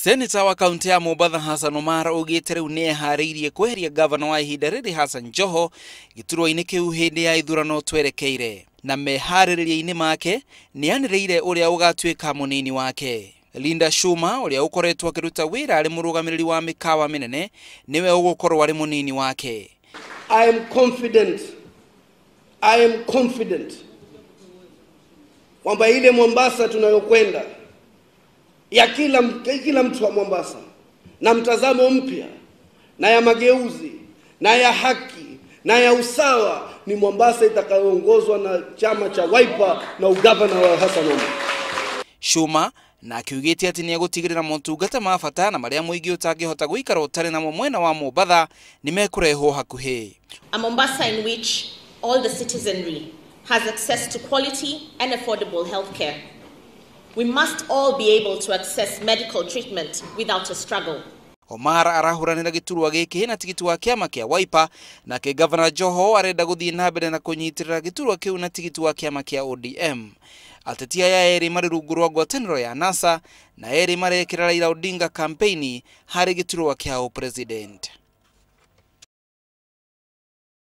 Seneta wa kaunti ya Mombatha Hassan Omar augĩte rĩu nĩ eharĩirie kweheria gavana wa ihinda rĩrĩ Hassan Joho gĩturwa-inĩ kĩu hĩndĩ ya ithurano twerekeire, na meharĩrĩria-inĩ make nĩ anĩrĩire ũrĩa ũgatuĩka mũnini wake. Linda Shuma ũrĩa ũkoretwo akĩruta wĩra arĩ mũrũgamĩrĩri wa mĩkawa mĩnene nĩwe ũgũkorwo arĩ mũnini wake. I am confident kwamba ile Mombasa tunayokwenda ya kila mtu wa Mombasa na mtazamo mpya na ya mageuzi na ya haki na ya usawa ni Mombasa itakayoongozwa na chama cha Wiper na ugavana wa Hassan Omar. Shuma na akiugĩte atĩ nĩ egũtigĩrĩra motungata ma bata na marĩa mũingĩ ũtangĩhota gũikara ũtarĩ namo mwena wa Mombatha nĩ mekũrehwo hakuhĩ. A Mombasa in which all the citizenry has access to quality and affordable healthcare. We must all be able to access medical treatment without a struggle. Omar arahũranĩra gĩturwa gĩkĩ na tigiti wa kĩama kĩa Wiper, nake Gavana Joho arenda gũthiĩ na mbere na kũnyitĩrĩra gĩturwa kĩu na tigiti wa kĩama kĩa ODM. Ateti aya erĩ marĩ rungu rwa ngwatanĩro ya NASA na erĩ marekĩra Raila Odinga kampeini harĩ gĩturwa kĩa ũpresident.